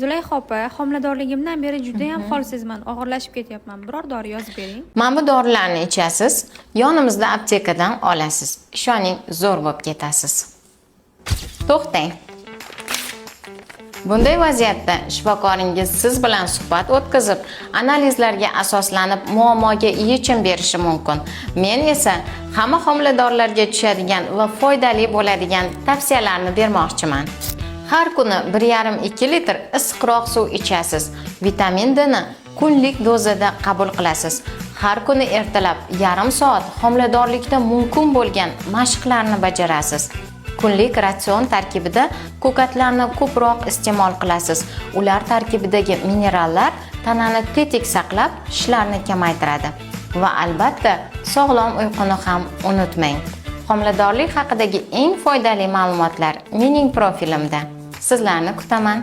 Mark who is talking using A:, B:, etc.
A: Zulayho opa, homiladorligimdan beri judayam holsizman, og'irlashib ketyapman. Biror dori yozib bering.
B: Mana bu dorilarni ichasiz, yonimizda aptekadan olasiz. Ishoning, zo'r bo'lib ketasiz. To'xtang. Bunday vaziyatda shifokoringiz siz bilan suhbat o'tkazib, analizlarga asoslanib muammoga yechim berishi mumkin. Men esa hamma homiladorlarga tushadigan va foydali bo'ladigan tavsiyalarni bermoqchiman. Har kuni 1,5-2 litr issiqroq suv ichasiz. Vitamin D ni kunlik dozada qabul qilasiz. Har kuni ertalab yarim soat homiladorlikda mumkin bo'lgan mashqlarni bajarasiz. Kunlik ratsion tarkibida ko'katlarni ko'proq iste'mol qilasiz. Ular tarkibidagi minerallar tanani tetik saqlab, shishlarni kamaytiradi. Va albatta, sog'lom uyquni ham unutmang. Homiladorlik haqidagi eng foydali ma'lumotlar mening profilimda. Sizlarni kutaman.